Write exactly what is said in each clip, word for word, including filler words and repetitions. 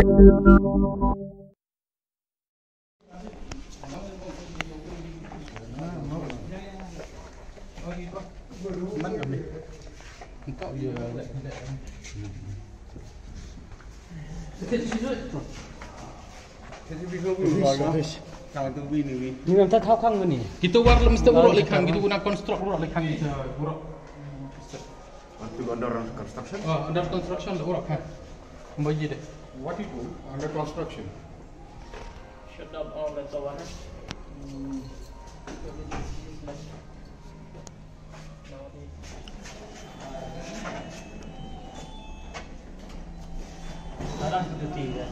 Kita war lem step urok likhang, kita guna construct urok likhang, kita urok. Until under construction? Oh, under construction da urok ha. Mbaji de. What you do under construction? Shut down all the tower. Sekarang kita tinggal.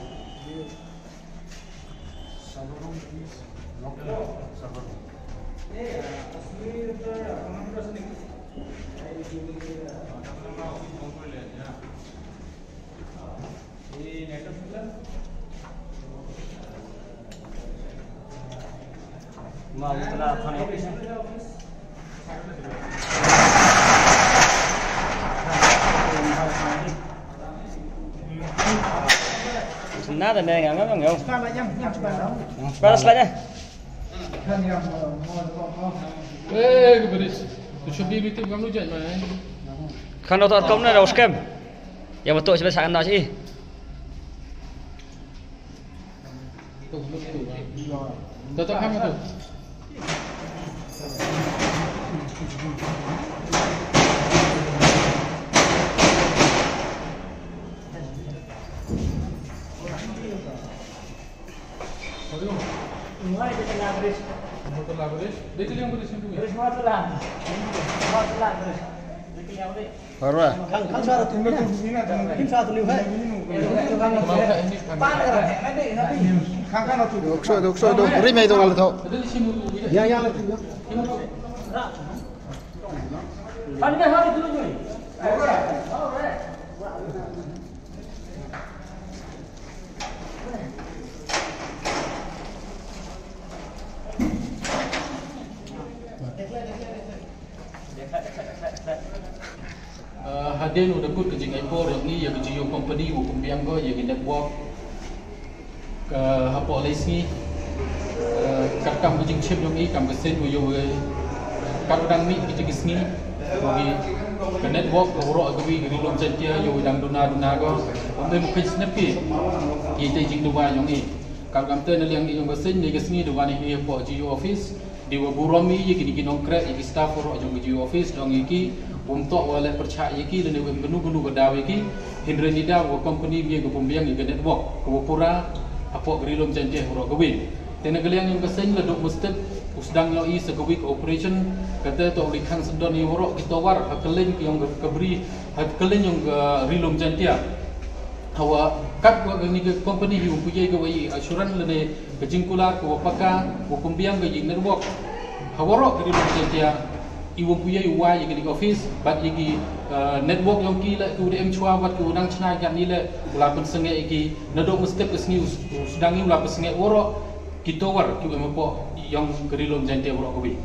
Nada, nè, ngam, ngam, ngam. Para slide, eh. Eh, ke beris. Tu shobi bitu ngam lu jai mai. Kan otot kom na, da uskem. Yang betul sila sangat nak sih. Tuh, tuh, tuh. Tuh, tuh, kamu tuh. Parwa. Dokso, dokso, dok. Ri mai dong ala tau. Ya, ya, la. Uh, hadien u da kut ka jingaipoh ïa ngi ïa ka Jio company u pynbiang ko ïa ka network ka hapoh lai sngi. Uh, kat kam ka jingchim ïa ngi kam ka sien u ïa u kat u dang mih ki jingki sngi u ngi ka network ka waroh ka wi ka ri lum Jaintia ïa u dang duna duna ko. Ym dei mu pynslem ki ki te jingduwai ïa ngi. Kat kam te na liang ïa ka sien ne ka sngi duwai ne ki hapoh Jio office. Dei wa burom ïa kine ki nongkreh ïa ki staff waroh jong ka Jio office dong ïa ki, wym toh wa leh pyrshah ïa ki lane wym kano kano ka daw ïa ki. Hynrei ngi daw wa company mih ka pynbiang ïa ka network ka wa pura hapoh ka ri lum Jaintia waroh ka wi. Te na ka liang ïa ka sien la dok mustep u sdang ïa i sa ka wi ka operation. Kata toh u likhang sdang ïa waroh ki tower ha kylleng ïong ka bri ha kylleng ïong ka ri lum Jaintia. Hawa kat wa kane ka company hi u pynïaid ka wa i assurance lane ka jingkular ka wa paka wa pynbiang ka ïing network. Hawa roh ka ri lum Jaintia i wa pynïaid u wa ïa ka ri office bad ïa ki, uh, network ïong ki la ki u da em chwa bad ki u dang chna ïa ni la u la pynsangeh ïa ki na dok mustep ka sngi u sdang i u la pynsangeh waroh ki tower ki u em hapoh ïong ka ri lum Jaintia waroh ka wi.